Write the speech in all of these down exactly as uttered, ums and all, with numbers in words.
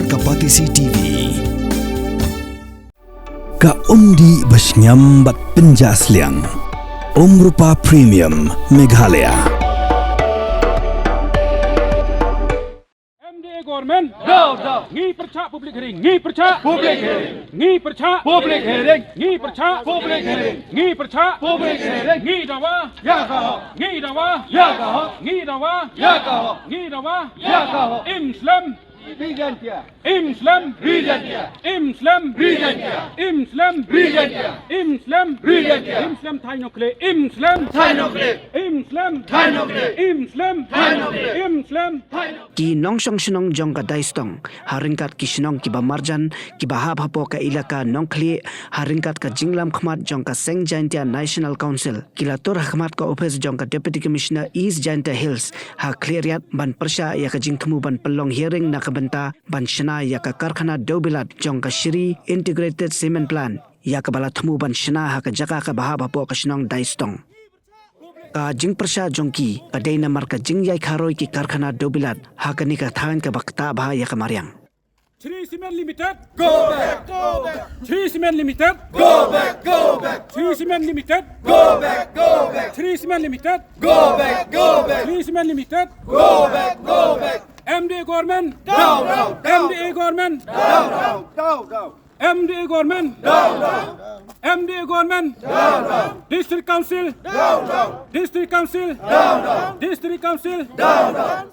Ka Batesi T V. Ka umdih ba shngiam bad pynjah sliang. Umrupa Premium Meghalaya. M D A government. Down, down. Ngi pyrchah public hearing. Ngi pyrchah. Public hearing. Ngi pyrchah. Public hearing. Ngi pyrchah. Public hearing. Ngi pyrchah. Public hearing. Ngi dawa. Ïa ka hok. Ngi dawa. Ïa ka hok. Ngi dawa. Ïa ka hok. Ngi dawa. Ïa ka hok. Im slem. Ri Jaiñtia. Im slem. Ri Jaiñtia. Im slem. Ri Jaiñtia. Im slem. Ri Jaiñtia. Im slem. Ri Jaiñtia. Im slem thaiñ nongkhlieh. Im slem. Thaiñ nongkhlieh. Im slem. Thaiñ nongkhlieh. Im slem. Thaiñ nongkhlieh. Im slem. Thaiñ nongkhlieh. Ki nongshong shnong jong ka Daistong, ha ryngkat ki shnong kiba marjan, kiba hap hapoh ka ilaka Nongkhlieh, ha ryngkat ka jinglam khmat jong ka Seng Jaiñtia National Council, ki la tur ha khmat ka ophis jong ka Deputy Commissioner East Jaiñtia Hills, ha Khliehriat ban pyrshah ïa ka jingthmu ban pynlong hearing na ka bynta ban shna ïa ka karkhana dewbilat jong ka Shree Integrated Cement Plant, ïa kaba la thmu ban shna ha ka jaka kaba hap hapoh ka shnong Daistong. Ka jingpyrshah jong ki ka dei namar ka jingïaid kharoi ki karkhana dewbilat ha kane ka thaiñ kaba ktah bha ïa ka mariang. Shree Cement Limited. Go back, go back. Shree Cement Limited. Go back, go back. Shree Cement Limited. Go back, go back. Shree Cement Limited. Go back, go back. Shree Cement Limited. Go back, go back. M D A government. Down, down, down. M D A government. Down, down, down, down. M D A government. Down, down. M D A government. Down, down. District Council. Down, down. District Council. Down, down. District Council. Down, down.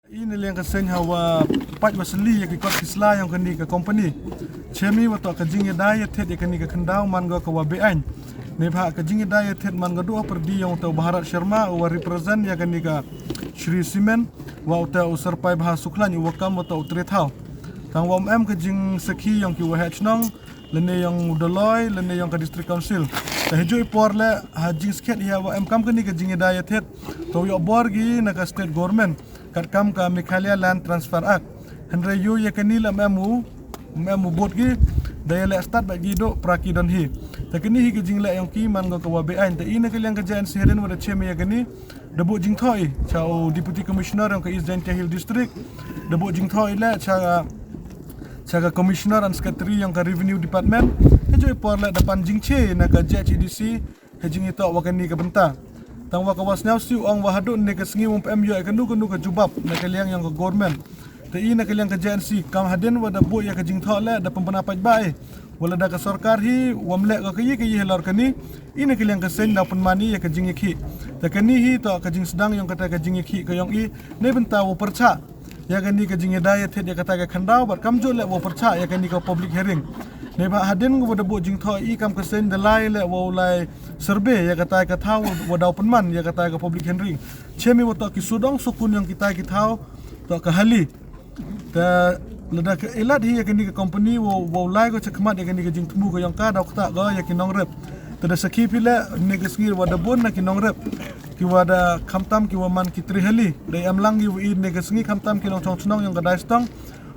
Ine liang ka seng ha wa pait wa sli ïa ki kot ki sla ïong kani ka company. Chemi wa toh ka jingïada ïathied ïa kani ka khyndaw man go ka wa beaiñ. Neibha ka jingïada ïathied man go duh pyrdi ïong toh Bharat Sharma u wa represent ïa kani ka Shree Cement wa u toh u Sir Paibha Sukhlain u wa kam wa toh u Trethaw. Tang wa um em ka jingsakhi ïong ki wa heh chnong lane ïong u Doloi lane ïong ka District Council. Te ha juh i por le ha jingskhet ïa wa em kam kani ka jingïada ïathied. To ïoh bor gi na ka state government kat kam ka Meghalaya Land Transfer Act. Hynrei ïoh ïa kani la em u em u bot gi da ïa leh stad ba gi duh pra ki don hi. Te kani hi ka jingleh ïong ki man go ka wa beaiñ te ine ka liang ka J N C herin wa da chem ïa kani. Da buh jingthoh i cha u Deputy Commissioner ïong ka East Jaintia Hills District. Da buh jingthoh i le cha cha ka Commissioner and Secretary ïong ka Revenue Department. Te joi por le da pan jingche na ka J H A D C. He jingitoh wa kani ka bynta. Tang wa ka wa sniaw siu ong wa haduh ne ka sngi wum em ïoh ka nu ka nu ka jubab na ka liang ïong ka government. Te i na ka liang ka J N C kam hadin wa da buh ïa ka jingthoh le da pynpna pait ba i. Wa lada ka sorkar hi wam leh ka yi ka yi halor kani. I na ka liang ka seng da pynmani ïa ka jingïakhih. Te kani hi toh ka jingsdang ïong kata ka jingïakhih ka ïong i ne bynta wa pyrchah ïa kani ka jingïada ïathied ïa kata ka khyndaw bad kam juh le wa pyrchah ïa kani ka public hearing. Neibha hadin wa da buh jingthoh i kam ka seng da lai le wa u lai survey ïa kata ka thaw wa daw pynman ïa kata ka public hearing. Chemi wa toh ki sudong sukun ïong kita ki thaw toh ka hali. Te lada ka ilat hi ïa kani ka company wa u lai ko chakmat ïa kani ka jingthmu ka ïong ka daw kata ka ïa ki nongrep. Te da sakhi phi le ne ka sngi wa da bun na ki nongrep. Ki wa da khamtam ki wa man ki trihali da em lang ki wa i ne ka sngi khamtam ki nongchong chnong ïong ka Daistong.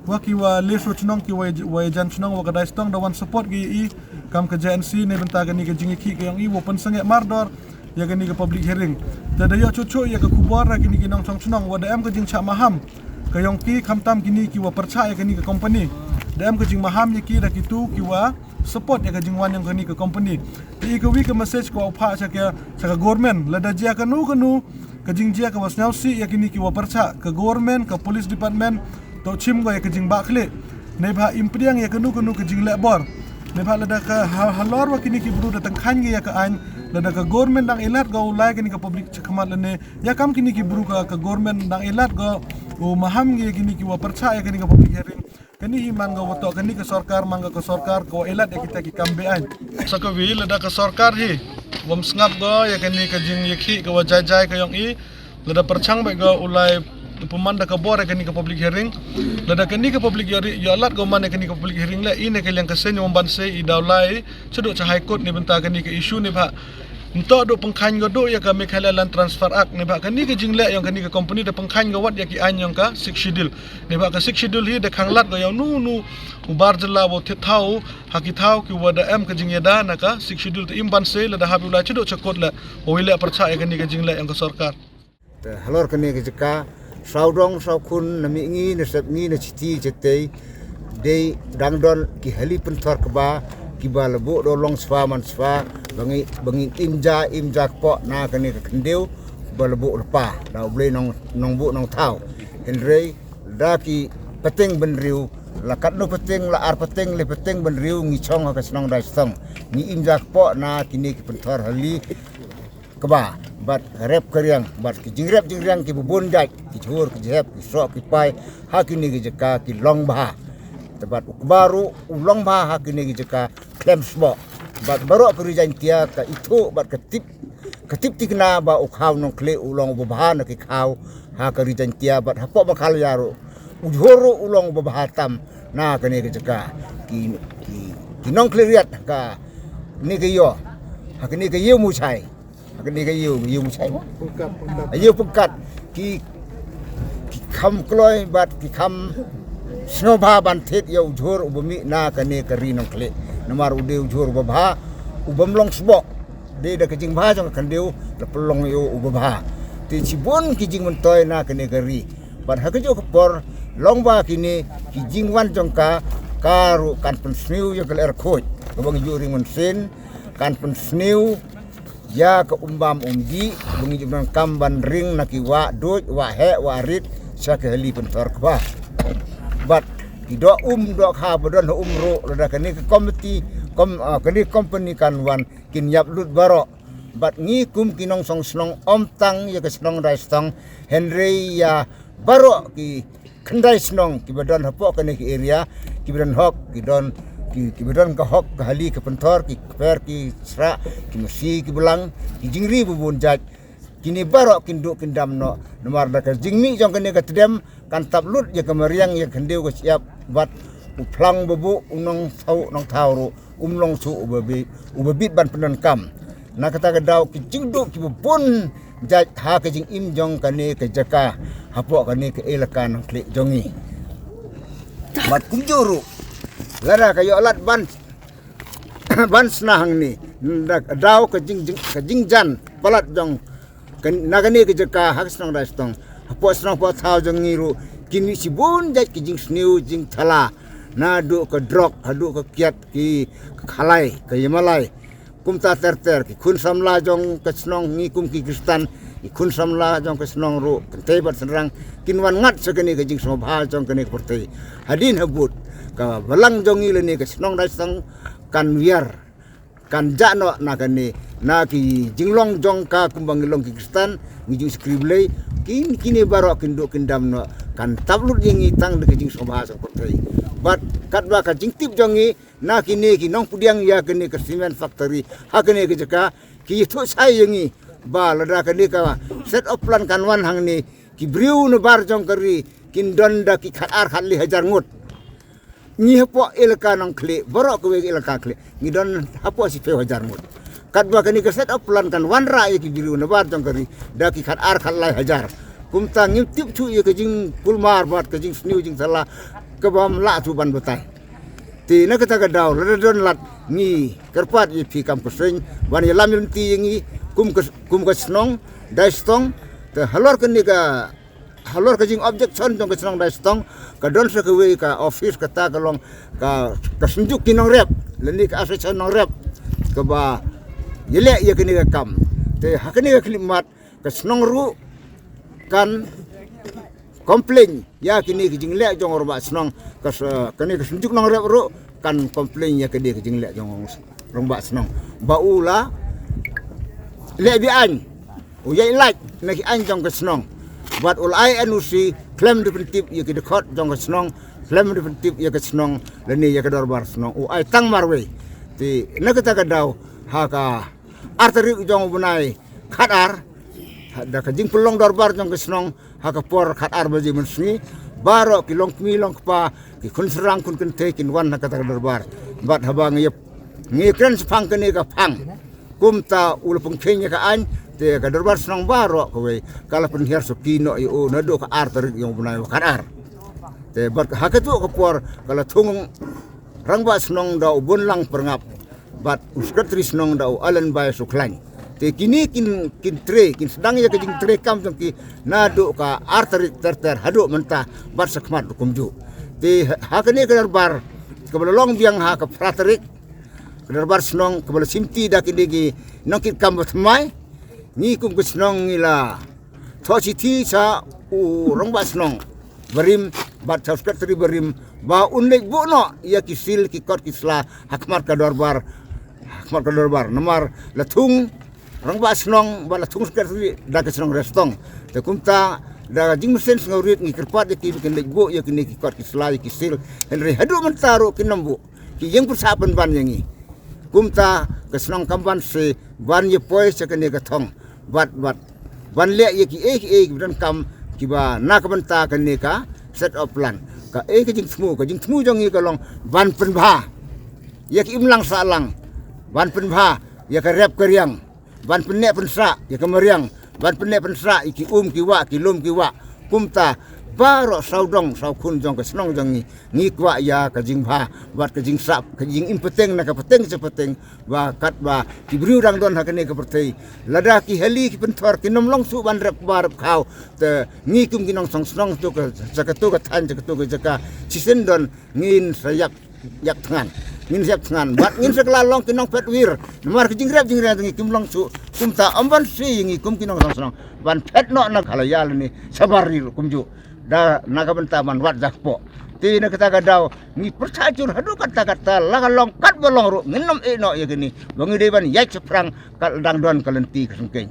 Wa ki wa le so chnong ki wa jan chnong wa ka Daistong da wan support ki i kam ka J N C ne bynta kani ka jingïakhih ka ïong i wa pynsangeh mardor ïa kani ka public hearing. Te da ïoh chuh chuh ïa ka khubor ra kini ki nongchong chnong wa da em ka jingchah maham ka ïong ki khamtam kini ki wa pyrchah ïa kani ka company. Da em ka jingmaham ïa ki da ki tu ki wa support ïa ka jingwan ïong kani ka company. Te i ka wi ka message ka wa u phah cha ka cha ka government lada jia ka nu ka nu ka jingjia ka wa sniaw si ïa kini ki wa pyrchah ka government ka police department to chim go ïa ka jingbah khlieh. Neibha im pdiang ïa ka nu ka nu ka jingleh bor. Neibha lada ka halor wa kini ki bru da tangkhan ïa ka ain lada ka government dang ilat go u lai kini ka public chakmat lane ïa kam kini ki bru ka ka government dang ilat go u maham ïa kini ki wa pyrchah ïa kini ka public hearing. Kani hi man ga wa toh kani ka sorkar man ga ka sorkar ka wa ilat ïa kita ki kam beaiñ. Sa ka wi lada ka sorkar hi wam sngap ga ïa kani ka jingïakhih ka wa jai jai ka ïong i lada pyrchang bad ga u lai pynman da ka bor ïa kani ka public hearing. Lada kani ka public hearing ïa lad ga man ïa kani ka public hearing le i ne ka liang ka seng wam ban se i daw lai chaduh cha High Court ne bynta kani ka issue ne bha. Nto duh pengkhain ga duh ïa ka Meghalaya Land Transfer Act ne bha kani ka jingleh ïong kani ka company da pengkhain ga wat ïa ki ain ïong ka Sixth Schedule. Neibhah ka Sixth Schedule hi da khang lad ga ïa u nu u nu u bar jylla wa thied thaw ha ki thaw ki wa da em ka jingïada na ka Sixth Schedule te im ban se lada hap u lai chaduh cha court le wa wi le pyrchah ïa kani ka jingleh ïong ka sorkar. Te halor kani ka jaka saw dong saw khun na Mihngi na Sepngi na Chiti Chetei Dei dang don ki hali pynthor kba kiba la buh da u long spa man spa, ba ngi, ba ngi im ja, im ja kpoh na kane ka khyndew ba la buh lypa da u Blei Nong, Nongbuh Nongthaw. Hynrei da ki pateng bynriew, la katno pateng, la ar pateng, le pateng bynriew ngi chong ha ka shnong Daistong. Ngi im ja kpoh na kine ki pynthor hali kba, bad ka rep ka riang, bad ki jingrep jingriang kiba bun jait, ki jhur ki jhep, ki soh ki pai, ha kine ki jaka ki long bha. Te bad u kba ruh u long bha ha kine ki jaka khlem sboh. Bad baroh ka Ri Jaintia ka ithuh bad ka tip, ka tip thikna ba u khaw Nongkhlieh u long uba bha na ki khaw ha ka Ri Jaintia, bad hapoh Meghalaya ruh u jhur ruh u long uba bha tam na kane ka jaka. Ki, ki, ki Nongkhlieh riat ha kane ka ïew, ha kane ka ïew Mushai, ha kane ka ïew, ïew Mushai mo? Pynkat, pynkat. Ïew Pynkat. Ki, ki kham kloi bad ki kham sngewbha ban thied ïa u jhur uba mih na kane ka ri Nongkhlieh. Namar u dei u jhur uba bha, u bym long sboh. Dei da ka jingbha jong ka khyndew la pynlong ïa u uba bha. Te shibun ki jingmyntoi na kane ka ri. Bad ha kajuh ka por, long ba kine ki jingwan jong ka, ka ruh kan pynsniew ïa ka lyer khuid kaba ngi ju ring mynsiem, kan pynsniew ïa ka um bam um dih ba ngi ju donkam ban ring na ki wah duid, wah heh, wah rit, sha ki hali pynthor kba. Bad ki doh um doh kha ba don ha um ruh, lada kane ka komiti, kom, ah, kane ka kompani kan wan, kin ïap lut baroh. Bad ngi kum ki nongshong shnong, ym tang ïa ka shnong Daistong, hynrei ïa baroh ki khyndai shnong kiba don hapoh kane ka area, kiba don hok, ki don, ki, kiba don ka hok ka hali ka pynthor, ki kper ki shrah, ki masi ki blang, ki jingri ba bun jait. Kine baroh kin duh kin dam noh. Namar da ka jingmih jong kane ka tdem kan tap lut ïa ka mariang, ïa ka khyndew ka shyiap, bad u phlang ba buh u Nongthaw, Nongthaw ruh um long shuh uba bit, uba bit ban pyndonkam. Na kata ka daw ki jingduh kiba bun jait ha ka jingim jong kane ka jaka, hapoh kane ka elaka Nongkhlieh jong ngi. Bad kumjuh ruh, lada ka ïoh lad ban, ban shna hangne, da ka daw ka jing, jing, ka jingjan palat jong ka, na kane ka jaka ha ka shnong Daistong, hapoh shnong hapoh thaw jong ngi ruh, kin mih shibun jait ki jingsniew jingthala, naduh ka drok haduh ka kiad, ki, ka khalai, ka ïamalai. Kumta ter ter, ki khun samla jong ka shnong, ngi kum ki Khristan, ki khun samla jong ka shnong ruh, kynthei bad shynrang, kin wan ngat sha kane ka jingsngewbha jong kane ka pyrthei. Hadien habud ka balang jong ngi lane ka shnong Daistong kan wiar, kan jah noh na kane, na ki jinglong jong ka kumba ngi long ki Khristan, ngi ju shakri Blei, kin, kine baroh kin duh kin dam noh, kan tap lut ïa ngi tang da ka jingsngewbha jong ka pyrthei. Bad katba ka jingtip jong ngi, na kine ki nongpdiang ïa kane ka cement factory ha kane ka jaka, ki ïathuh shai ïa ngi ba lada kane ka set of plant kan wan hangne, ki briew na bar jong ka ri kin don da ki khat ar khat lai hajar ngut. Ngi hapoh elaka Nongkhlieh, baroh kawei ka elaka Khlieh, ngi don hapoh shiphew hajar ngut. Katba kane ka set of plant kan wanrah ïa ki briew na bar jong ka ri da ki khat ar khat lai hajar. Kumta ngim tip shuh ïa ka jingkulmar bad ka jingsniew jingthala kaba ym lah shuh ban batai. Te na kata ka daw, lada don lad, ngi kyrpad ïa phi kam ka seng ban ïalam ïalynti ïa ngi kum ka, kum ka shnong Daistong. Te halor kane ka, halor ka jing objection jong ka shnong Daistong, ka don sa kawei ka office, kata ka long ka, ka synjuk ki nongrep lane ka association nongrep kaba ïaleh ïa kane ka kam. Te ha kane ka khyllipmat ka shnong ruh kan complain ïa kine ki jingleh jong u rangbah shnong, ka s-, kane ka synjuk nongrep ruh kan complain ïa kine ki jingleh jong u rangbah shnong ba u la leh be-aiñ, u ïaid lait na ki aiñ jong ka shnong. Bad u la ai N O C khlem da pyntip ïa ki dkhot jong ka shnong, khlem da pyntip ïa ka shnong lane ïa ka dorbar shnong, u ai tang marwei. Te na kata ka daw, ha ka ar tarik jong u bnai khatar, da ka jingpynlong dorbar jong ka shnong ha ka por khatar baje mynsngi, baroh ki longkmie longkpa, ki khun shynrang khun kynthei kin wan ha kata ka dorbar. Bad haba ngi ïa, ngi ïakren shaphang kane ka phang, kumta u la pynkheiñ ïa ka aiñ, te ka dorbar shnong baroh kawei ka la pynhiar suki noh ïa u naduh ka ar tarik jong u bnai khatar. Te bad ha katu ka por ka la thung rangbah shnong da u Bunlang Pyrngap bad u sekretari shnong da u Alan Bai Sukhlain. Te kine kin, kin trei, kin sdang ïa ka jingtrei kam jong ki naduh ka ar tarik ter ter haduh mynta bad shakhmat ruh kumjuh. Te ha kane ka dorbar kaba la long biang ha ka phra tarik, ka dorbar shnong kaba la shimti da kine ki nongkitkam ba thymmai, ngi kum ka shnong ngi la thoh shithi sha u rangbah shnong barim bad sha u secretary barim ba un leit buh noh ïa ki sil ki kot ki sla ha khmat ka dorbar, ha khmat ka dorbar. Namar la thung rangbah shnong bad la thung secretary da ka shnong Restong. Te kumta da ka jingmynsiem sngewrit ngi kyrpad ïa ki ba kin leit buh ïa kine ki kot ki sla ïa ki sil, hynrei haduh mynta ruh kin ym buh, ki ïeng pyrshah pynban ïa ngi. Kumta ka shnong kam ban seh ban ïa poi sha kane ka thong bad bad ban leh ïa ki ei ki ei kiba donkam kiba na ka bynta kane ka set of plan. Ka ei ka jingthmu, ka jingthmu jong ngi ka long ban pynbha ïa ki imlang sahlang, ban pynbha ïa ka rep ka riang, ban pynneh pynsah ïa ka mariang, ban pynneh pynsah ïa ki um ki wah, ki lum ki wah. Kumta baroh sawdong sawkhun jong ka shnong jong ngi, ngi kwah ïa ka jingbha bad ka jingsah, ka jingim pateng na ka pateng sha pateng, ba katba ki briew dang don ha kane ka pyrthei, lada ki hali ki pynthor kin ym long shuh ban rep kba rep khaw. Te ngi kum ki nongshong shnong to ka, sha kato ka thaiñ, sha kato ka jaka, shisien don ngin sa ïap, ïap thngan, ngin sa ïap thngan bad ngin sa kylla long ki nongphet wir. Namar ka jingrep jingriang jong ngi kim long shuh. Kumta ym ban seh ïa ngi kum ki nongshong shnong ban phet noh na ka la ïa lane shabar ri ruh kumjuh, da na ka bynta ban wad jakpoh. Te na kata ka daw ngi pyrshah jur haduh katta katta, la ka long katba long ruh ngin ym ïeh noh ïa kine ba ngi dei ban ïaid shaphrang kat dang don ka lynti ka sengkeiñ.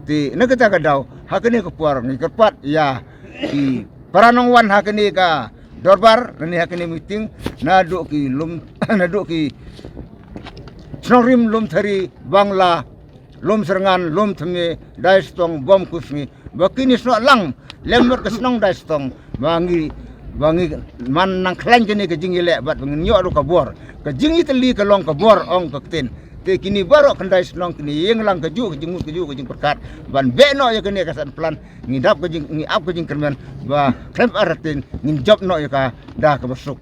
Te na kata ka daw ha kane ka por ngi kyrpad ïa ki para nongwan ha kane ka dorbar lane ha kane meeting, naduh ki lum, naduh ki shnong rim, lum thari, bangla, lum syrngan, lum thymme, dai stong, bom kusngi, ba kine snoh lang lem bad ka shnong dai stong, ba ngi, ba ngi man nang khlaiñ kane ka jingïaleh bad ba ngin ïoh ruh ka bor. Ka jingïatylli ka long ka bor, ong ka ktien. Te kine baroh khyndai shnong kine ïeng lang kajuh ka jingmut, kajuh ka jingpyrkhat ban beh noh ïa kane ka set plan. Ngi dap ka jing, ngi ap ka jingkyrmen ba khlem artatien ngin jop noh ïa ka da kaba suk.